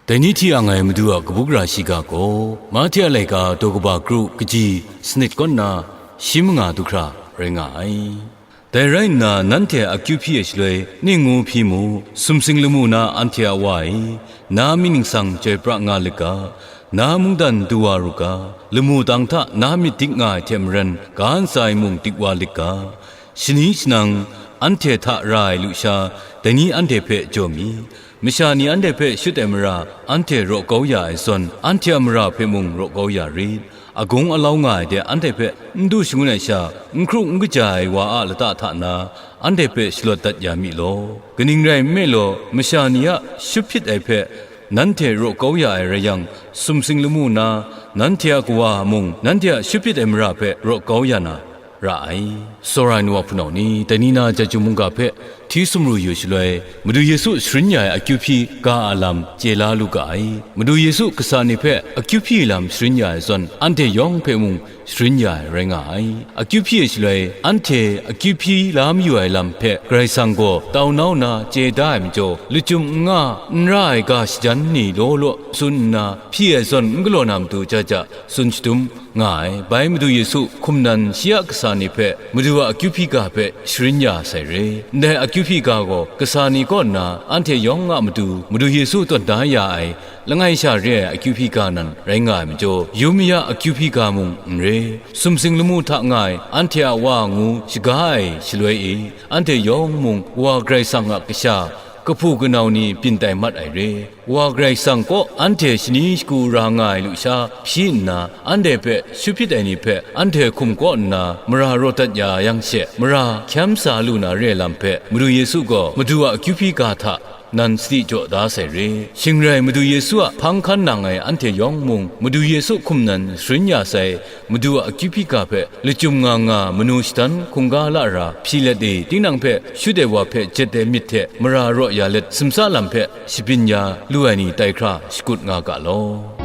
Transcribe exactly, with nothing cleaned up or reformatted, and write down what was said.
Dai ni hti ang ai Madu a kabu gara shiga gaw, Mahte a laika daw kaba kru kaji sanit kaw nna shi manga du hkra rai nga ai. Dai rai nna, nanhte akyu hpyi ai shaloi ning ngu hpyi mu, sumsing lamu na anhte a wa e, na mying ningsang chyoi pra nga lit ga, na mungdan du wa ru ga, lamu tang hta na myit dik nga ai hte maren ga ntsa e mung dik wa lit ga, shani shanang anhte hta ra ai lusha, dai ni anhte hpe jaw mi. Masha ni anhte hpe shut ai mara, anhte raw kau ya ai zawn, anhte a mara hpe mung raw kau ya rit. Agung alau nga ai de anhte hpe n du shangun ai sha, n hkru n kaja ai wa a lata hta na, anhte hpe shalawt dat ya mi law. Kaning rai nme law, masha ni a shut hpyit ai hpe nanhte raw kau ya ai rai yang, sumsing lamu na, nanhte a kawa mung nanhte a shut hpyit ai mara hpe raw kau ya na, ra ai. Tsawra ai nu wa hpunau ni, dai ni na chyeju mungga hpe hti sumru yu shaloi, Madu Yesu sharin ya ai akyu hpyi ga a lam chye la lu ga ai. Madu Yesu kasa ni hpe akyu hpyi lam sharin ya ai zawn, anhte yawng hpe mung sharin ya ai rai nga ai. Akyu hpyi ai shaloi, anhte akyu hpyi la mayu ai lam hpe Karai Kasang gaw tau nau nna chye da ai majaw, lachyum n nga, n ra ai ga shajan ni law law tsun nna, hpyi ai zawn n galaw na matu ja ja tsun shadum nga ai. Bai Madu Yesu hkum nan shi a kasa ni hpe Madu a akyu hpyi ga hpe sharin ya sai re. Ndai akyu hpyi ga gaw kasa ni kaw nna anhte yawng a matu Madu Yesu tawn da ya ai langai sha re ai akyu hpyi ga nan rai nga ai majaw, yum ya akyu hpyi ga mung n re. Sumsing lamu hta nga ai anhte a wa ngu shaga ai shaloi e, anhte yawng mung Wa Karai Kasang a kasha, kahpu kanau ni byin tai mat ai re. Wa Karai Kasang kaw anhte shani shagu ra nga ai lusha hpyi nna, anhte hpe shut hpyit ai ni hpe anhte hkum kaw nna mara rawt dat ya yang she, mara hkyam sa lu na re ai lam hpe Madu Yesu gaw Madu a akyu hpyi ga hta nan sadi jaw da sai re. Shing rai, Madu Yesu a hpang hkan nang ai anhte yawng mung, Madu Yesu hkum nan sharin ya sai Madu a akyu hpyi ga hpe lachyum nga nga manu shadan hkungga la ra hpyi let e, tinang hpe shut ai wa hpe jet ai myit hte mara raw ya let, simsa lam hpe shabyin ya lu ai ni tai hkra shakut nga ga law.